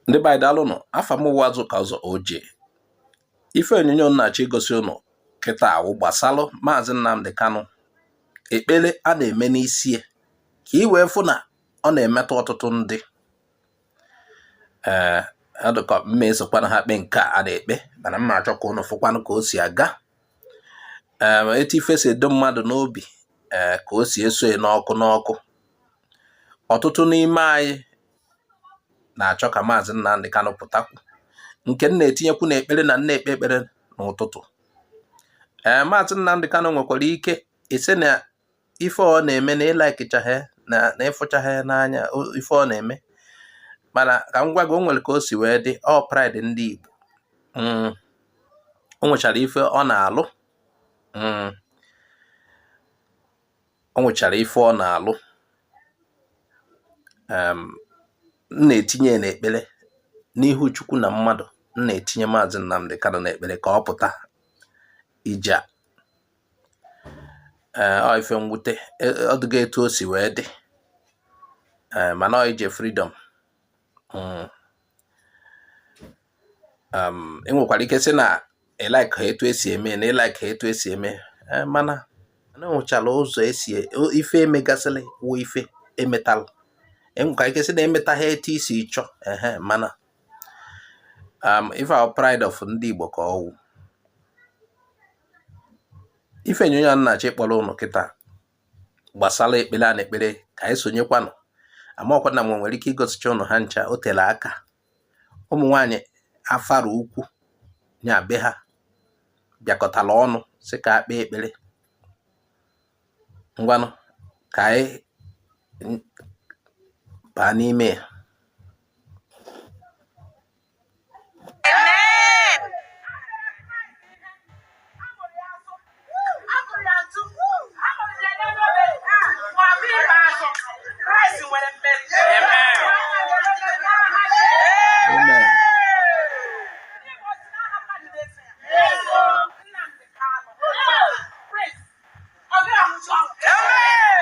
Ndị be anyị, daalụnụ. Afa m wụ Azụka Ụzọ Oje. Ife onyonyo m na-achọ igosi ụnụ kịta awụ gbasalụ Maazị Nnamdi Kanu, ekpere a na-eme n'isi ya, ka ị wee fụ na ọ na-emetụ ọtụtụ ndị. Ee, adụkọ mma esokwana ha kpe nke a na-ekpe, mana mma achọ ka ụnụ fụkwanụ ka o si aga. Ee, etu ife si edo mmadụ n'obi, ee, ka o si eso ya n'ọkụ n'ọkụ. Ọtụtụ n'ime anyị na-achọ ka Maazị Nnamdi Kanu pụtakwu, nke m na-etinyekwu n'ekpere na nna ekpe ekpere n'ụtụtụ. Ee, Maazị Nnamdi Kanu nwekwara ike isi na ife ọ na-eme na ịlikechaghị na ịfụchaghị n'anya ife ọ na-eme, mana ka m gwa gị, o nwere ka o si wee dị. Ọ pride ndị Igbo. O nwechara ife ọ na-alụ. O nwechara ife ọ na-alụ. M na-etinye n'ekpere n'ihu Chukwu na mmadụ. M na-etinye Maazị Nnamdi Kanu n'ekpere ka ọ pụta ije a. Ee, ọ ife mwute, ọ dịgo etu o si wee dị. Ee, mana ọ ije freedom. Ị nwekwara ike sị na ị like etu esi eme, na ị like etu esi eme. Ee, mana o nwechara ụzọ esi ife emegasịrị wụ ife emetalụ. E nwekwara ike sị na emetaghị etu isi chọọ. Ehe, mana ife ahụ, pride of ndị Igbo ka ọ wụ. Ife onyonyo a na-achọ ịkpọrọ ụnụ kịta gbasara ekpere a na-ekpere, ka anyị sonyekwanụ. Amakwa na m nwere ike igosicha ụnụ ha ncha. O tere aka ụmụ nwaanyị afara ukwu nya be ha bịakọtara ọnụ sị ka a kpee ekpere. Ngwanụ, ka anyị baa n'ime ya. Amen.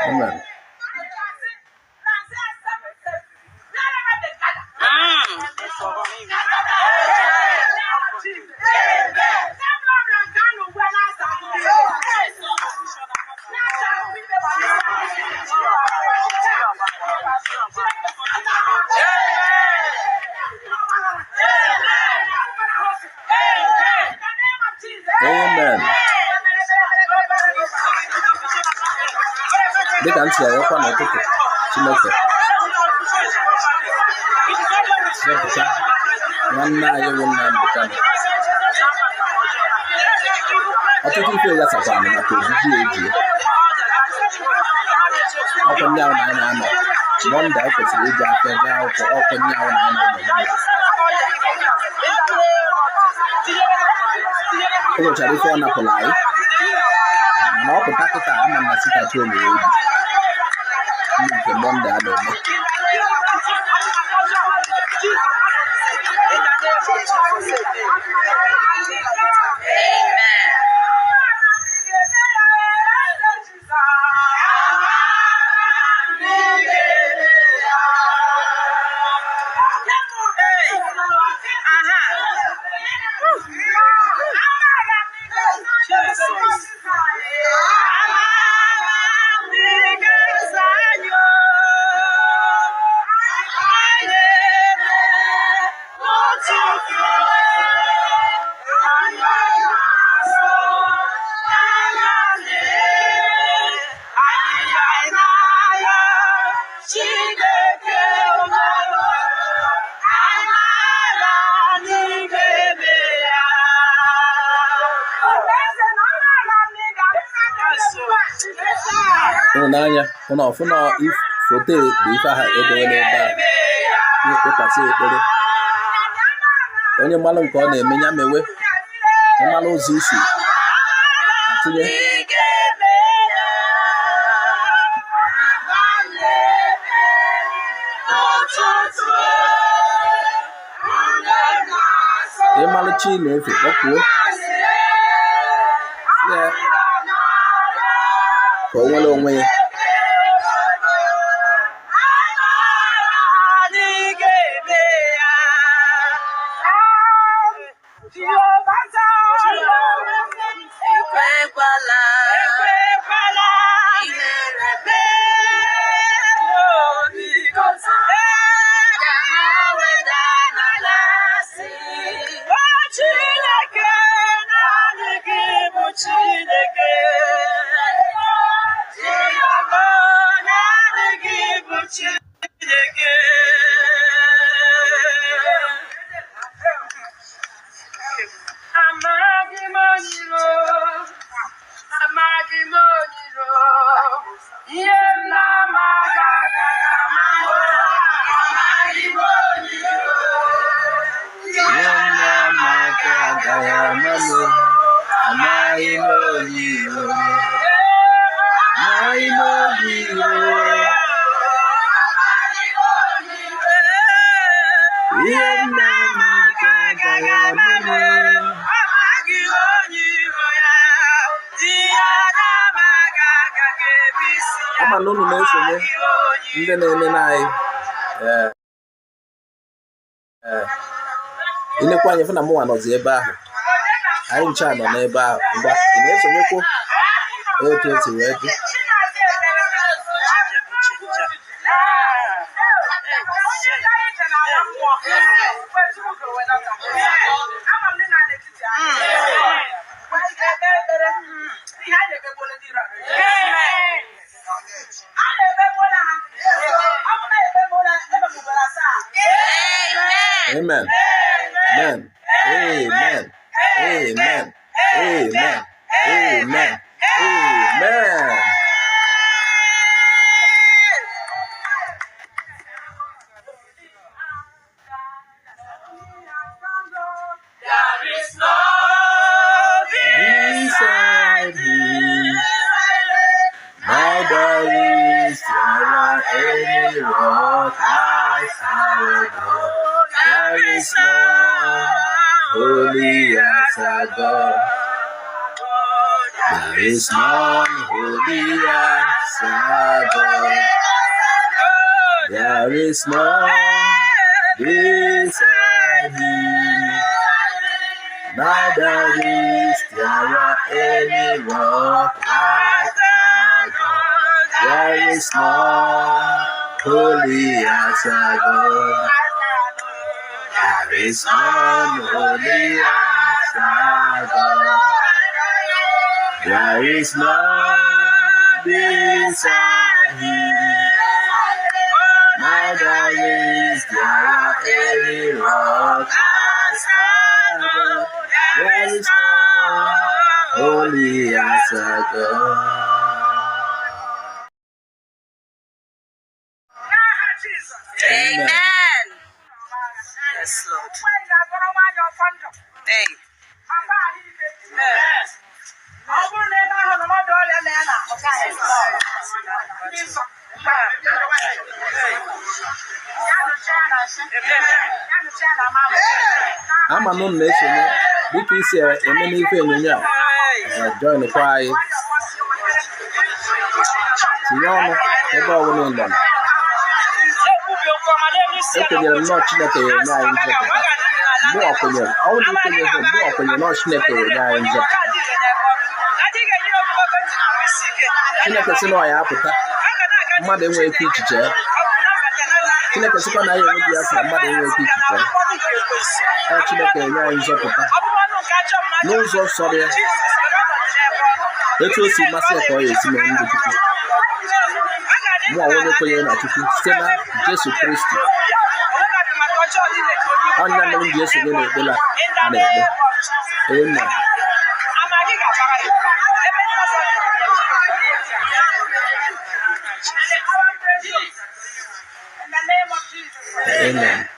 Amen. Amen. Dịka m si arịọkwa n'ụtụtụ, Chineke zọpụta nwanne anyị bụ Nnamdi Kanu. Ọtụtụ ife ghasakwanụ maka ojiji eji ọkwa ndị ahụ na anyị na-anọ Monday, anyị kwesịrị iji aka jee akwụkwọ. Ọkwa ndị ahụ na anyị na-anọ n'ụlọ. O nwechara ife ọ napụrụ anyị, mana ọ pụta kịta, ama na sit at home ya ebi ndị nke Monday a na-eme. Ụnụ n'anya ụnụ ọfụ na foto bụ ife ahụ edowe n'ebe ahụ na-ekpekwasị ekpere. Onye mmalụ nke ọ na-eme ya mewe, ịmalụ ụzọ isi tinye. Ịmalụ chi na-efe, kpọkuo ya ka o nwere onwe ya. Chineke. Amaghị m onye iro, amaghị m onye iro, ihe m na-amaghị agaghị ama m. Amaghị m onye iro, Ihe m na-amaghị agaghị ama m. Amaghị m onye iro. Amaghị m onye iro. Ihe m na-amaghị agaghị ama m. Amaghị onye iro ya, ihe a na-amaghị agaghị ebu isi ya. Ama na unu na-esonye ndị na-enene anyị. Ee, ee, ilekwa anya fụ na mụnwa nọzi ebe ahụ, anyị nche nọ n'ebe ahụ. Ngwa, ị na-esonyekwu otu o si wee dị. Amen. Amen. Amen. Amen. Amen. Amen. Amen. There is no Beside him, neither is there any rock like our God. There is none holy as our God. There is none holy as our God. There is none beside him. Neither is there any rock like our God. There is none holy as our God. There is none holy as our God. There is none beside him. Neither is there any rock as our God. There is none holy as our God. Amen. Yes, Lord. Hey. Ọ bụrụ na ebe ahụ na mmadụ ọrịa na ya na-ahụ, ndị nsọ ya nụcha ya na nsị, ya nụcha ya na mama. Ama na unu na-esonye dịka isi eme n'ife onyonyo a. Ee, join kwa anyị, tinye ọnụ ebe ọbụla ị nọ. Ekwenyere m nọọ Chineke ya enye anyị nzọpụta. Mụọ kwenyere, ọ bụrụ na ikwenyeghị, mụọ kwenyere nọọ Chineke ya enye anyị nzọpụta. Chineke sị na ọ ya apụta, mmadụ enweghị ike ichiche ya. Chineke sịkwa na ya enwe Biafra, mmadụ enweghị ike ichiche ya. Ọ Chineke enye anyị nzọpụta n'ụzọ sọrọ ya, etu o si masị ya ka ọ ya esi mee ndụ Chukwu. Mụ onwe kwenyere na Chukwu site na Jesu Kristi. Ọnya mere m ji esonye n'ekpere a a na-ekpe. Amen. In the name of Jesus. Amen.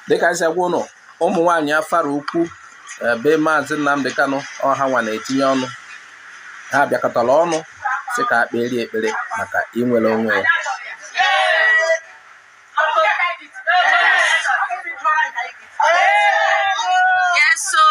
Dịka anyị si agwa ụnụ, ụmụ nwaanyị afara ukwu ebe Maazị Nnamdi Kanu ọha nwa na-etinye ọnụ, ha bịakọtara ọnụ sị ka a kperie ekpere maka inwere onwe ya. Yes, so.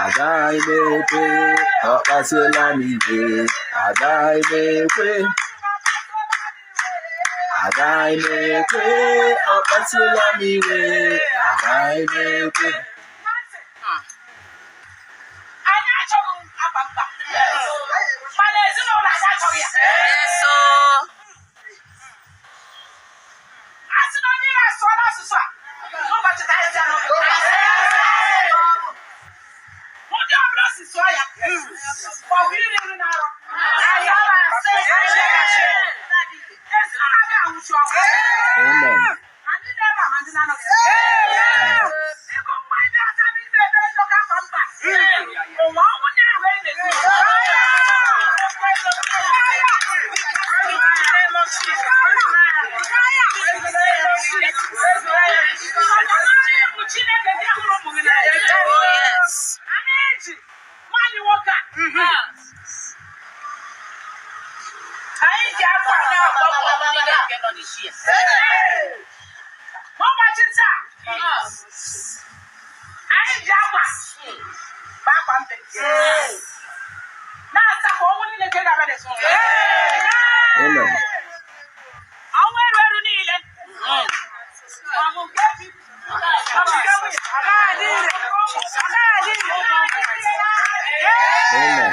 Agaghị m ekwe ka ọ kpasuola m iwe. Agaghị m ekwe. Agaghị m ekwe ọ kpasuola m iwe. Agaghị m ekwe. Anyị achọghị akwa mkpa, mana ezinụlọ anyị achọghị ya. A sị na onye na-asụọla asụsụ a n'ụbọchị taa, ezi anụ ụdị ọbụla o si sụọ ya, ma ọ bụ iri nri na-arọ ezinụlọ agaghị anwụchi ọnwụ. Amen. Ma ndị na-ebe a, ma ndị na-anọghị. Ịgụ nwa ndị ọcha bụ ime ebe ndọka akwa mkpa. Ụwa ọnwụ ndị ahụ e na-esi. Chineke ndị hụrụ ụmụ gị n'anya. Anyị eji nwaanyị nwoke a. Anyị ji akwa na-agba mbọ niile nke nọ n'isi ya. N'ụbọchị taa, anyị ji akwa bụ akwa mpe na-asa ka ọnwụ niile nke ga-abịa n'ezinụlọ. Amen. Ọnwụ eru eru niile. Ọ bụ nke di, ọ bụ nke nwunye, ọ bụ nke ụmụ. Amen.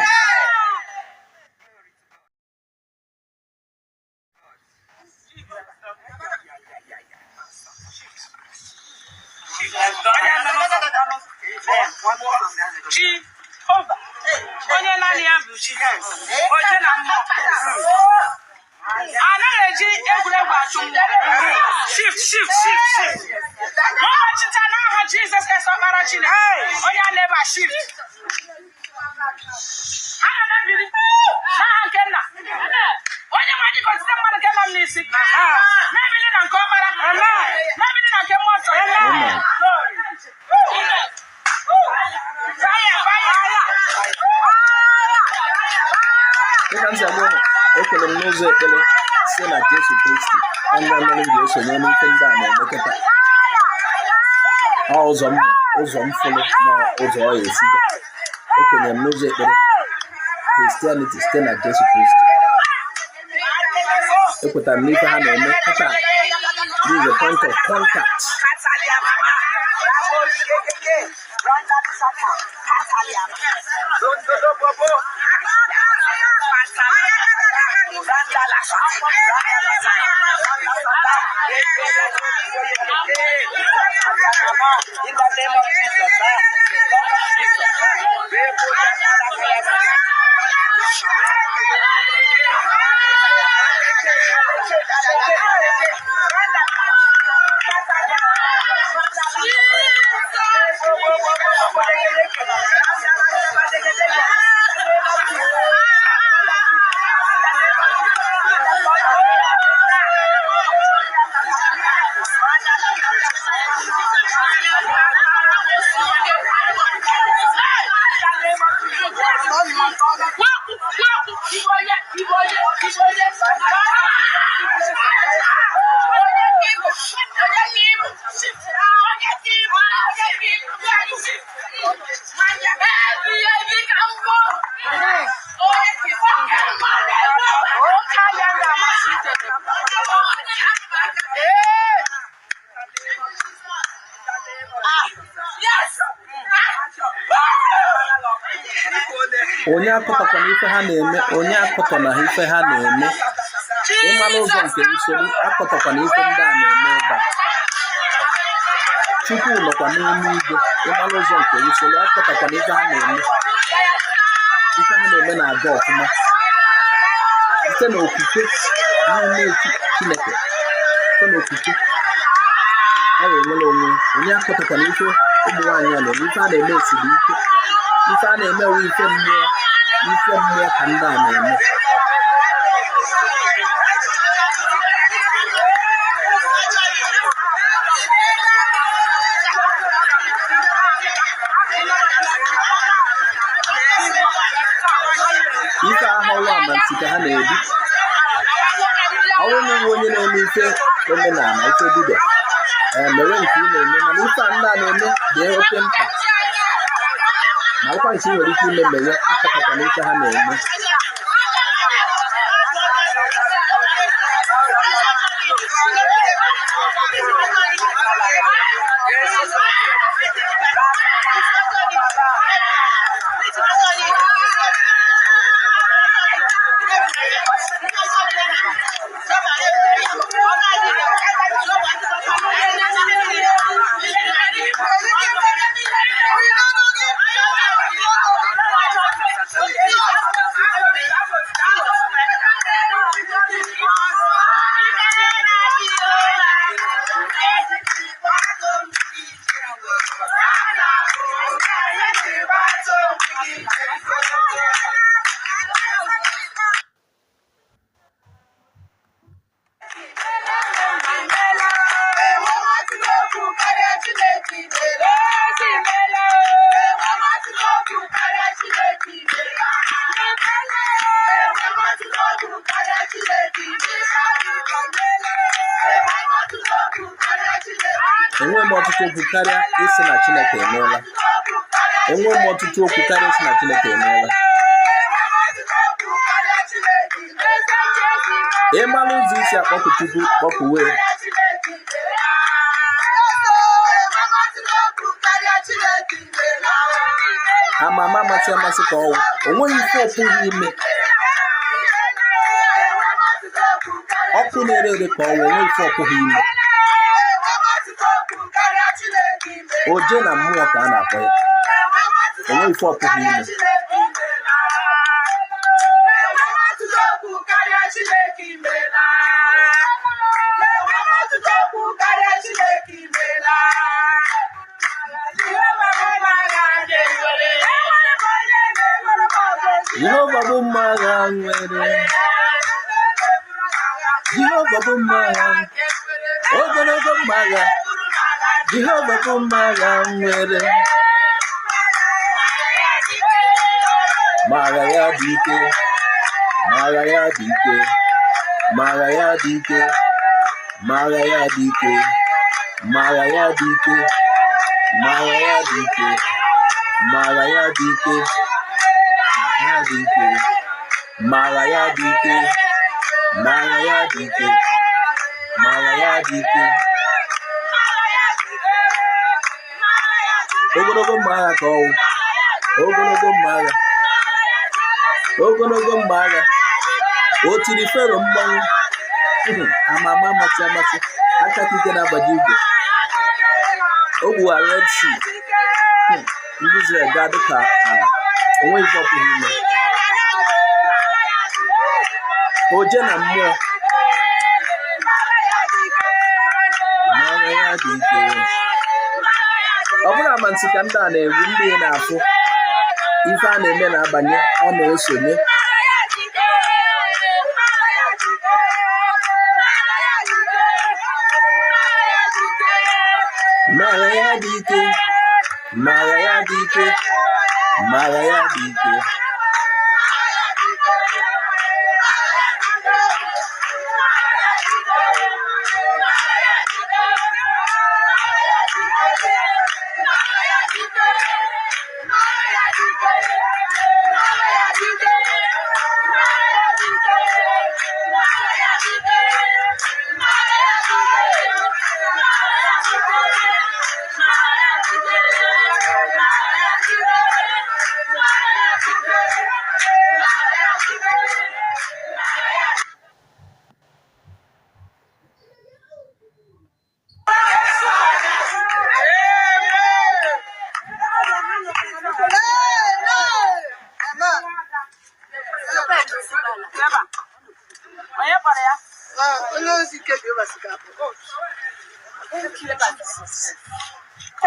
Jehova, onye naanị ya bụ chi, oje na mmụọ. Anaghị eji egwuregwu achụ mmụọ. Shift, shift, shift, shift. N'ụbọchị taa, n'aha Jizọs Kraịst, ọkpara Chineke, onye a na-ebe a, shift. Ana m ebiri n'aha nke nna, onye nwe dịka otite mmadụ nke nọ m n'isi, na-ebili na nke ọkpara, na-ebili na nke mmụọ nsọ. Amen. Fire, fire. Dịka m si agwa ụnụ, ekwere m n'ụzọ ekpere si na Jesu Kristi anya mere m ga-esonye n'ife ndị a na-eme kịta. Ọ ụzọ m, ụzọ m fụrụ na ụzọ ọ ya esi gaa. Ekwenyere m n'ụzọ ekpere Christianity site na Jesu Kristi. Ekwetara m n'ife ha na-eme kịta. This is a point of contact. In the name of Jesus. Onye akọtọkwana ife ha na-eme. Onye akọtọ na ife ha na-eme. Ịmara ụzọ nke usoro, akọtọkwana ife ndị a na-eme ebe a. Chukwu nọkwa n'elu igwe. Ịmara ụzọ nke usoro, akọtọkwana ife ha na-eme. Ife ha na-eme na-aga ọfụma site n'okwukwe n'ime Chineke, site n'okwukwe a ga-enwere onwe. Onye akọtọkwana ife ụmụ nwaanyị a na-eme. Ife a na-eme siri ike. Ife a na-eme wụ ife mmụọ. Ife mmụọ ka ndị a na-eme. Ife ahụrụ amansi ka ha na-ebi. Ọ bụrụ na iwe onye na-eme ife omenala, ife dibịa, ee, mere nke ị na-eme, mana ife a ndị a na-eme dị oke mkpa. Ma Malụkwa nke ị nwere ike ime meghe achọpụta na ife ha na-eme. Enweghị m ọtụtụ okwu karịa ịsị na Chineke emeela. Enweghị m ọtụtụ okwu karịa ịsị na Chineke emeela. Ị mara ụzọ isi akpọku Chukwu, kpọkuwe. Ama ama amasị amasị ka ọnwụ. O nweghị ife ọ pụghị ime. Ọkụ na-ere ere ka ọnwụ, o nweghị ife ọ pụghị ime. Oje na mmụọ ka a na-akpọ ya. O nweghị ife ọ pụghị ime. Jehova bụ mma agha nwere. Jehova bụ mma agha. Ogologo mma agha. Jehova bụ mma agha nwere. Ma agha ya dị ike. Ma agha ya dị ike. Ma agha ya dị ike. Ma agha ya dị ike. Ma agha ya dị ike. Ma agha ya dị ike. Ma agha ya dị ike. Ya dị ike. Ma agha ya dị ike. Ma agha ya dị ike. Ma agha ya dị ike. Ogologo mma agha ka ọwụ. Ogologo mma agha. Ogologo mma agha. O tiri Fero mmanwụ. Ama ama amasị amasị. Aka ike na-agbaji igwe. O gbuwara Red Sea. Ndị Izrel gaa dịka ala. O nweghị ife ọ pụghị ime. Oje na mmụọ. Ma agha ya dị ike. Ọ bụrụ amansi ka ndị a na-egwu, ndị na-afụ ife a na-eme na-abanye, ọ na-esonye. Ma agha ya dị ike. Ma agha ya dị ike. Ma agha ya dị ike.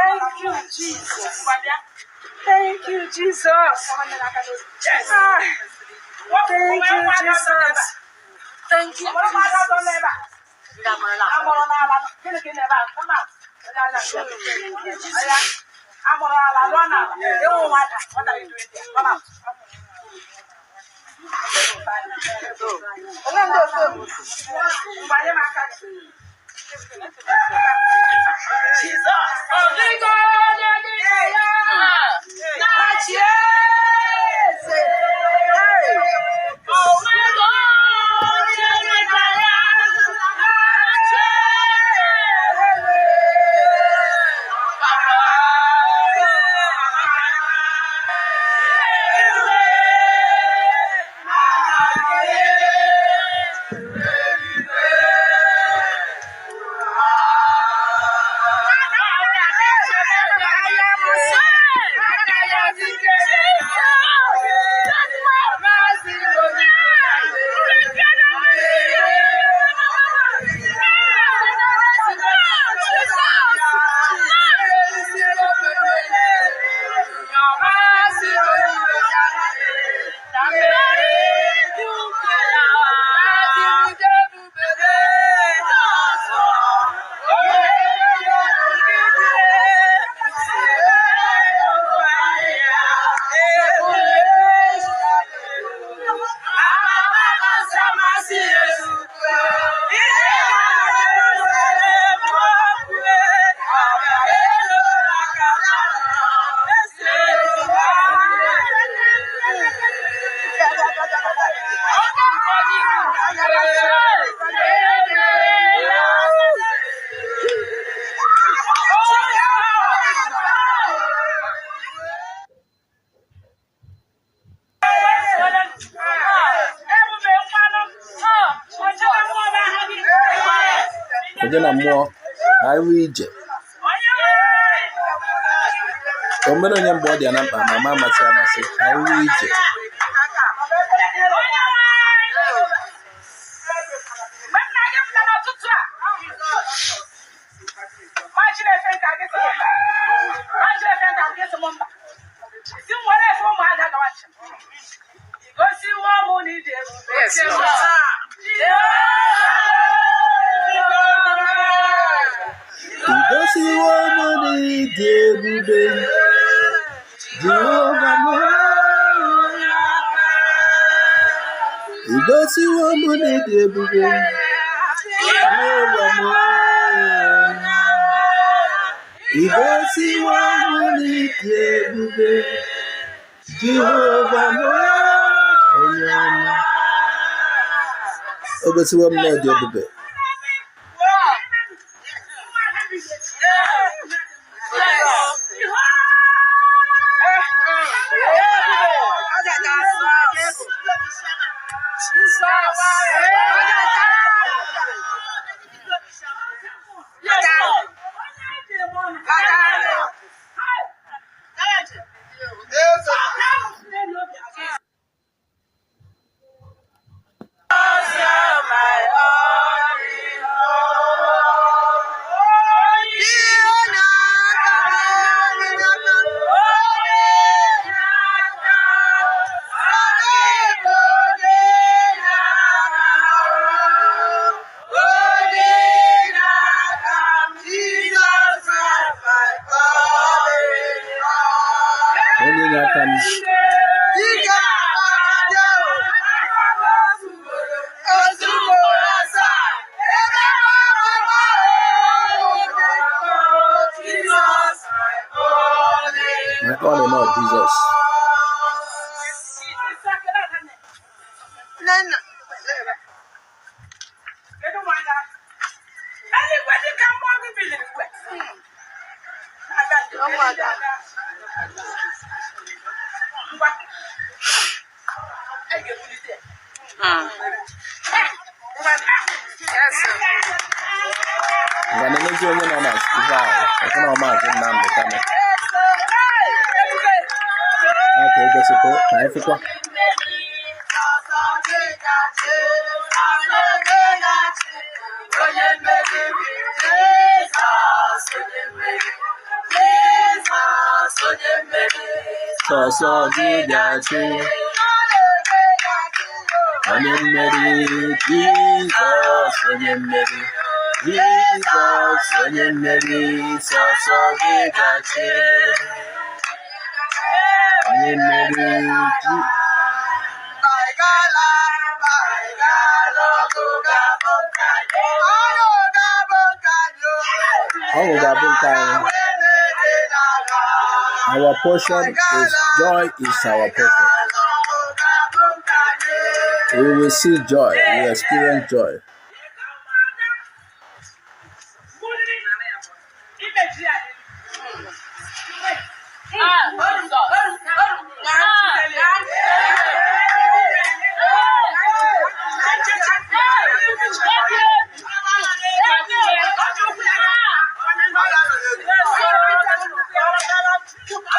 Thank you, Jesus. Thank you, Jesus. Ah, thank you, Jesus. Thank you, Jesus. Jesus. na-eje na mmụọ ka anyị wee ije. O mere onye mgbe ọ dị ya na mkpa ma ma amasị amasị ka anyị wee ije. Mgbe m na-aga pụta n'ụtụtụ a, nwa Chineke nka gị sị m mba. Nwa Chineke nka gị sị m mba. Si m were efe ụmụada gawa njem. I gosiwo m na ịdị ebube. I gosiwo m na ịdị ebube, Jehova m. I gosiwo m na ịdị ebube, Jehova m. I gosiwo m na ịdị ebube, Jehova m, onye ọma. O gosiwo m na ịdị ebube. Onye inye aka m. My all in all, Jesus. Eluigwe dị ka mmụọ gị biliri igwe. Ngwa. Anyị ga-ebulite ya. Ngwa na-emezi onye nọ na ife ahụ ọkụ na Maazị Nnamdi Kanu ya ka egosikwa ka anyị fụkwa. Sọsọ gị ga-achị, onye mmeri Jizọs, onye mmeri Jizọs, onye mmeri, sọsọ gị ga-achị, onye mmeri Ji. Ọṅụ ga-abụ nke anyị. Our portion is joy, is our portion. We will see joy, we experience joy. Imeji ya.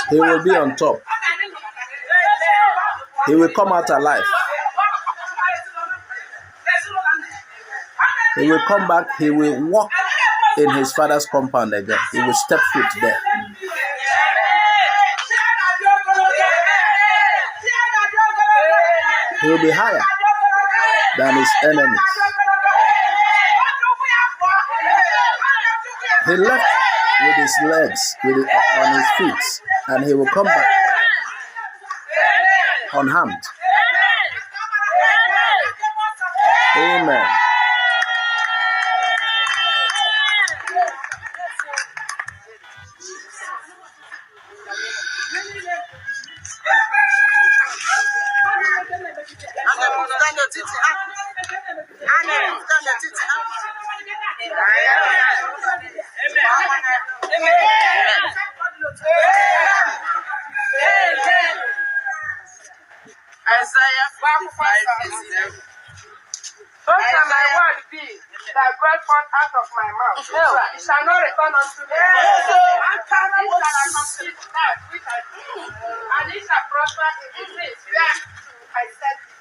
He will be on top. He will come out alive. He will come back. He will walk in his father's compound again. He will step foot there. He will be higher than his enemies. He left with his legs, on his feet, and he will come back unharmed. Amen. Isaiah 45 verse 11. So shall my word be that goeth forth out of my mouth, it shall not return unto me. It shall accomplish that which I do, and it shall prosper in the things whereto I sent it.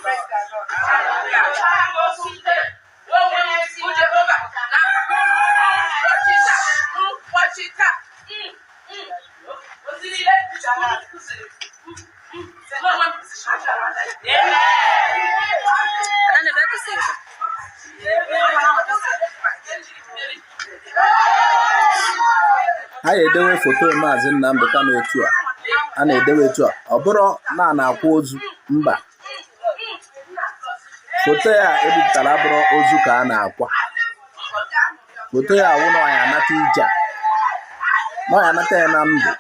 Praise the Lord. A na-edewe foto Maazị Nnamdi Kanu etu a, a na-edewe etu a, ọ bụrụ na a na-akwa ozu, mba. Foto ya ebipụtara abụrụ ozu ka a na-akwa. Foto ya awụ na ọ ya anata ije a, na ọ ya anata ya na ndụ.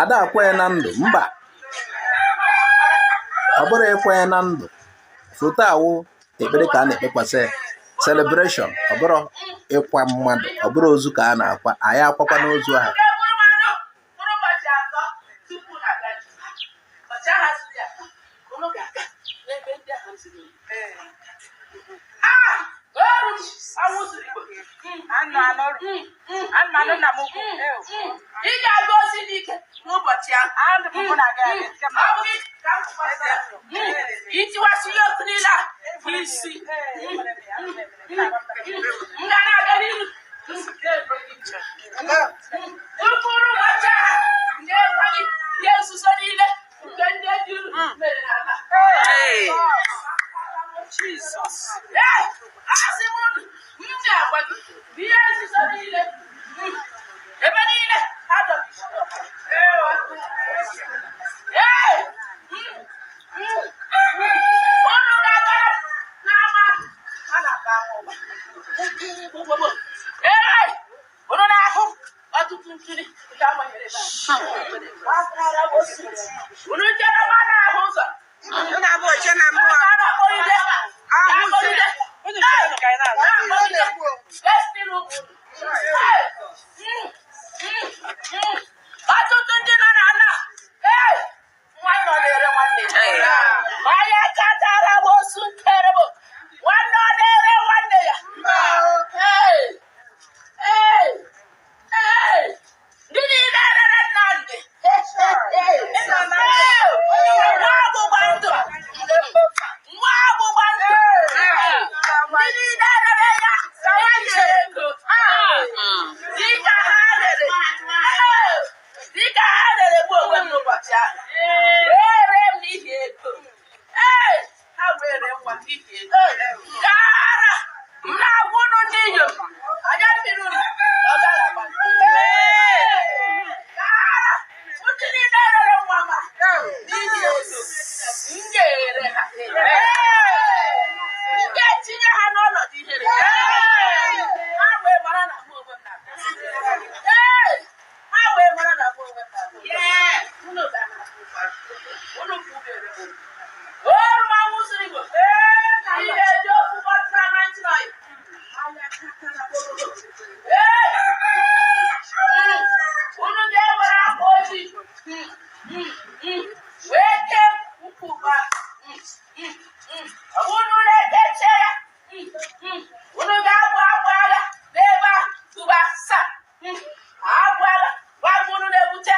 Ada akwa ya na ndụ, mba. Ọ bụrụ ịkwa ya na ndụ. Foto awụ ekpere ka a na-ekpekwasị ya. Celebration, ọ bụrụ ịkwa mmadụ, ọ bụrụ ozu ka a na-akwa, anyị akwakwa n'ozu ahụ. Ị ga-aga ozi n'ike n'ụbọchị ahụ. Itiwasị ihe ọkụ niile a n'isi. M ga na-aga n'ihu. Mkpụrụ ụbọchị ahụ ga-egwa gị ihe nzuzo niile nke ndị ejuru mere n'ala. Ee, asị m unu, m na-agwa gị ihe nzuzo niile ebe niile ha dọbisiri. Ee, unu ga-aga n'ama a na-akpọ ama ụwa. Ee, unu na-ahụ ọtụtụ ntuli nke amanyere ebe a. Unu chere nwa na-ahụ ụzọ. Ọtụtụ ndị nọ n'ala ee nwanne ọ na-ere nwanne ya, onye katara m osu tere m nwanne ọ na-ere nwanne ya. Ee, ee, ee, ndị niile rere Nnamdị. Ee, nwa agbụgba ndụ, nwa agbụgba ndụ, ndị niile rere ya ka ya nyere ego dịka ha rere, dịka ha rere mụ onwe m n'ụbọchị ahụ, wee ree m n'ihi ego. Ee, ha wee ree nwa n'ihi ego. Gaara m na-agwa unu ndị inyom, anya mmiri unu ọ gaghị agba. Gaara ndị niile rere nwa ma n'ihi ego, m ga-ere ha. M ga-etinye ha n'ọnọdụ ihere, ha wee mara na mụ onwe m na-abịa. Ee, ha wee mara na mụ onwe m na-abịa. Unu ga-ahụ, unu kwubere. Oru ma nwụsịrị Igbo. Ihe eji okwu gbọtara na ntị nọ. Ee, unu ga-ewere akwa ojii wee kee ukwu ụgba. Ọ bụrụ na unu ekechie ya, unu ga-abụ akwa agha n'ebe ahụ tụba asaa. Agwụ agha, gwagwa unu na-ebute,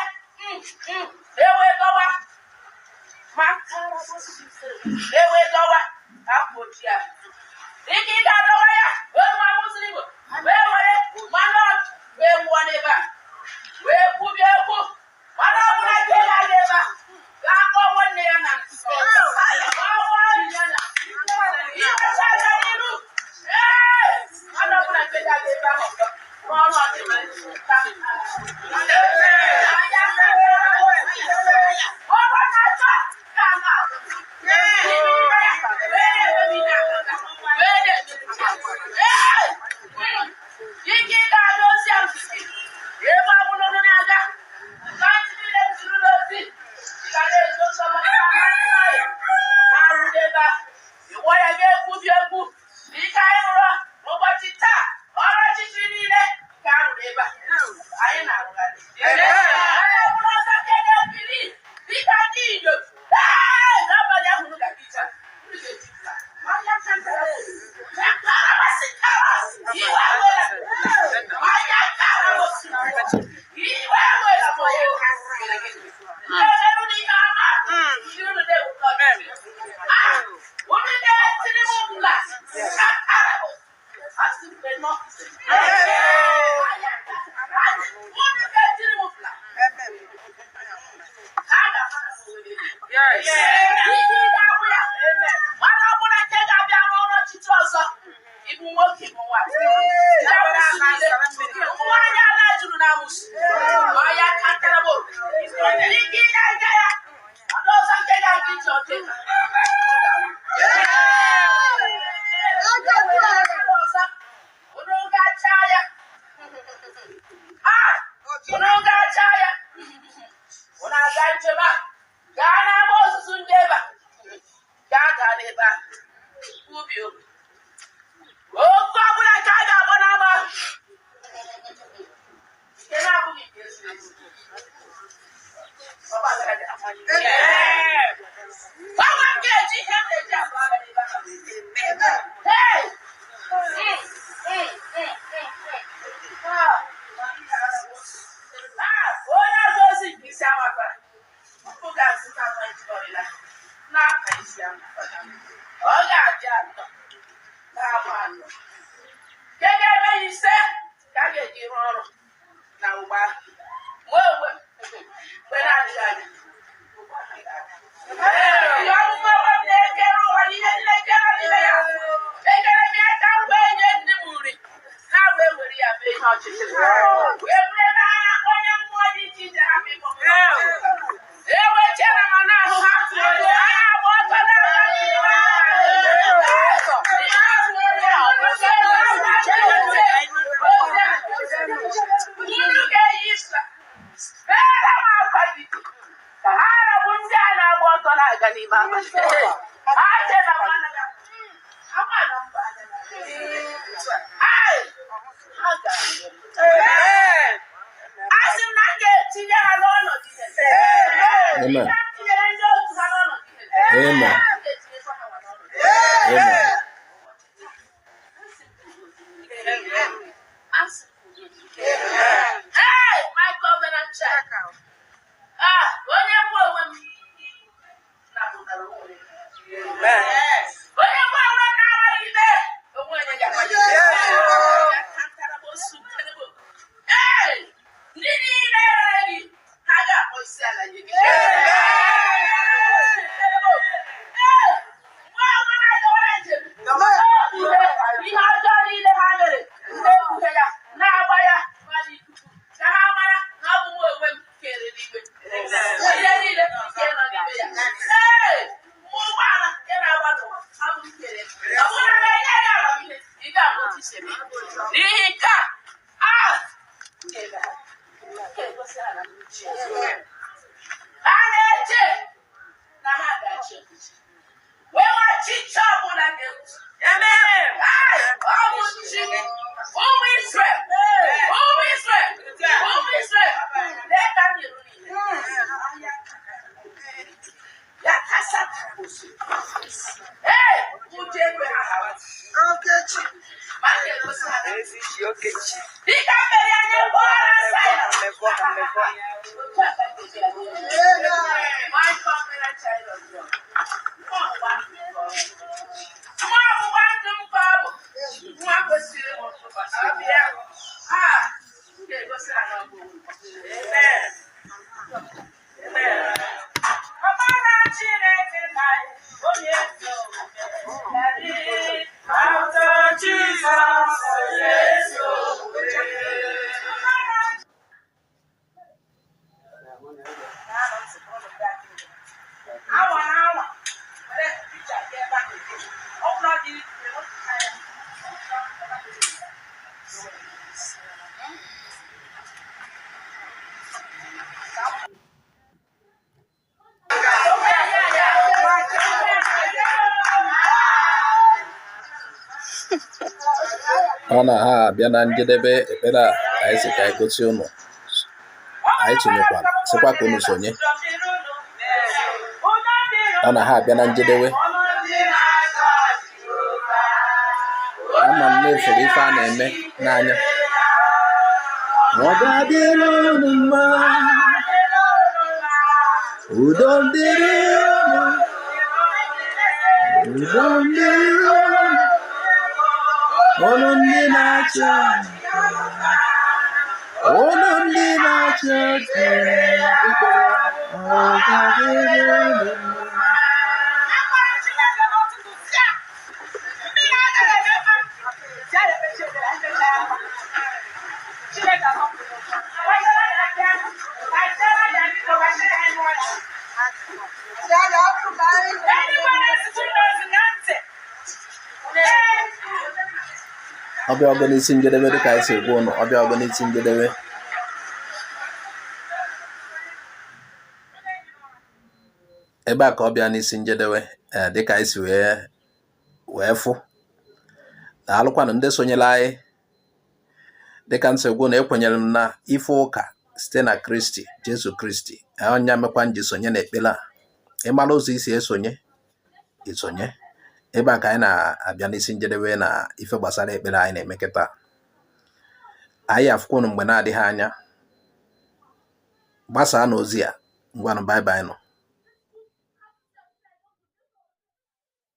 ewe dọwa ma ewe dọwa akwa ojii ahụ. Dịka ị ga-adọwa ya, otu nwa nwụsịrị Igbo wee were mmanụ ọkụ wee wụọ n'ebe a, wee kwubie okwu. Mmanụ ọbụla nke ga-aga ebe a ga-akpọ nwanne ya na kpọọ nwanne ya na imecha aka n'iru. Ee, mmanụ ọbụla nke ga-aga ebe ahụ ọzọ n'ọnụ ọdịnihu. Ọrụ na-achọ ka na Ike ga-aga ozi a msisi ebe ọ bụla unu na-aga na ntị niile m ziri n'ozi, ị ga na-ezo nsọ maka na-arụ n'ebe a ịwọ ya ga-ekwubi ekwu ike anyị rụrụ. Anyị na-arụgharị. Anyị bụrụ ọzọ nke ga-ebili dịka ndị inyom. Ee, n'abalị ahụ unu ga-aga ije a, unu ga-eji flag. Mana ọ bụrụ na nke ga-abịa n'ọrụ ọchịchị ọzọ, ịbụ nwoke, ịbụ nwaanyị. Ụmụ nwaanyị ala juru na amụsụ. Ọya kantara bụ ike ịga ịga ya. Ọdụ ọzọ nke ga-aga ije ọdị. Unu ga-acha ya. Ah! Unu ga-acha ya. Unu aga njem a. Gaa n'ama ozuzu ndị ebe a. Gaa gaa n'ebe a. Ubi obi. Okwu ọbụla nke a ga-agba n'ama ahụ, nke na-abụghị nke ziri ezi. Ọ gbagara gị amanye. Gbanwe m ga-eji ihe m na-eji abụ agha n'ebe ahụ. Hey! Ah, ah, onye ọzọ ozi nke isi amakwara. Ọ ga-azụta nwa ejikọrịla n'aka isi amakwara. Ọ ga-adị anọ na-agba anọ. Nke ga-eme ya ise ka a ga-eji rụọ ọrụ na ụgbọ ahụ. Mụ onwe m, mgbe na-adịghị anya, ụgbọ ahụ ga-abịa. Ihe ọmụmụ onwe m na-ekere ụwa na ihe niile nke nọ n'ime ya. Ekere m ya ka m wee nye ndị m nri. Ha wee were ya mee ihe ọchịchị. Wee bụrụ ebe ha na-akpọ onye mmụọ dị iche iche hapụ ịkpọ m. Ewechere m n'ahụ ha. Ha na-agba ọtọ n'agha n'ihu. Unu ga-eyi isla. Meere m akwa gị. Ka ha rabụ ndị a na-agba ọtọ na-aga n'ime abalị. Ha che na m anaghị ama na mba anya na. Ai! Ha ga-anwụ. Asị m na m ga-etinye ha n'ọnọdụ ihe. Amen. Ihe m tinyere ndị otu ha n'ọnọdụ ihe. Amen. M ga-etinyekwa ha n'ọnọdụ ihe. Amen. Hey, my covenant child. Ah, onye mụ onwe m napụtara onwe ya. Onye mụ onwe m na-amaghị ikpe, onwe onye ga-ama ya ikpe. Hey, ndị niile rere gị, ha ga-akpọ isi ala nye gị. Hey, nwa onwe m agawara njem. Ihe ọjọọ niile ha mere, na-ekpughe ya, na-agba ya mmadụ ikuku, ka ha mara na ọ bụ mụ onwe m kere eluigwe. Ihe niile nke nọ n'ime ya. Ee, mụ ụgbọala nke na-agba n'ụwa, ọ bụ m kere. Ọ bụrụ na m enye ya amamihe, ị ga-ahụ otu i si eme. N'ihi nke a, ah, m ga-eme ha. M ga-egosi ha na m bụ chi. Ha na-eche na ha ga-achị ọchịchị. Wee ọchịchị ọbụla ga-ewu. Ai, ọ bụ chi. Ụmụ Israel, ụmụ Israel, ụmụ Israel, lee ka m nyere unu ihe. Ya kasa. Ee, ụjọ ekwe ha hawa. Ma m ga-egosi ha na dịka m mere ya nye mgbọrọ Saịna. Otu a ka m ga-esi ya nye. My covenant child of God. Nwa ọgbụgba ndụ m ka ọ bụ. Nwa ọgbụgba ndụ m ka ọ bụ. Nwa kwesịrị m ntụkwasị obi ya. Ah, m ga-egosi ha na ọ bụ onwe m. Amen. Amen. Ọbara Chineke na onye ezi omume na-adị. After Jesus, onye ezi omume. Ọbara awa na awa were picha gị ebe ahụ, ọ bụrụ na ọ dị Ọ na ha abịa na njedebe ekpere a. Anyị sị ka anyị gosi ụnụ, anyị sonyekwara, sịkwa ka unu sonye. Ọ na ha abịa na njedebe. Ama m na-efere ife a na-eme n'anya. Ọ ga-adịrị unu mma, udo dịrị unu, udo dịrị unu, unu ndị na-achị, unu ndị na-achị ọchị, ọ ga-adịrị unu mma. Ọ bịago n'isi njedebe. Dịka anyị si gwa ụnụ, ọ bịago n'isi njedebe. Ebe a ka ọ bịa n'isi njedebe. Ee, dịka anyị si wee fụ, daalụkwanụ ndị sonyere anyị. Dịka m si gwa na ekwenyere m na ife ụka site na Kristi, Jesu Kristi, onye mekwa m ji sonye n'ekpere a. Ịmara ụzọ isi esonye, isonye. Ebe a ka anyị na-abịa n'isi njedebe na ife gbasara ekpere anyị na-eme kịta. Anyị afụkwa unu mgbe na-adịghị anya. Gbasaa na ozi a. Ngwanụ, bye bye nụ.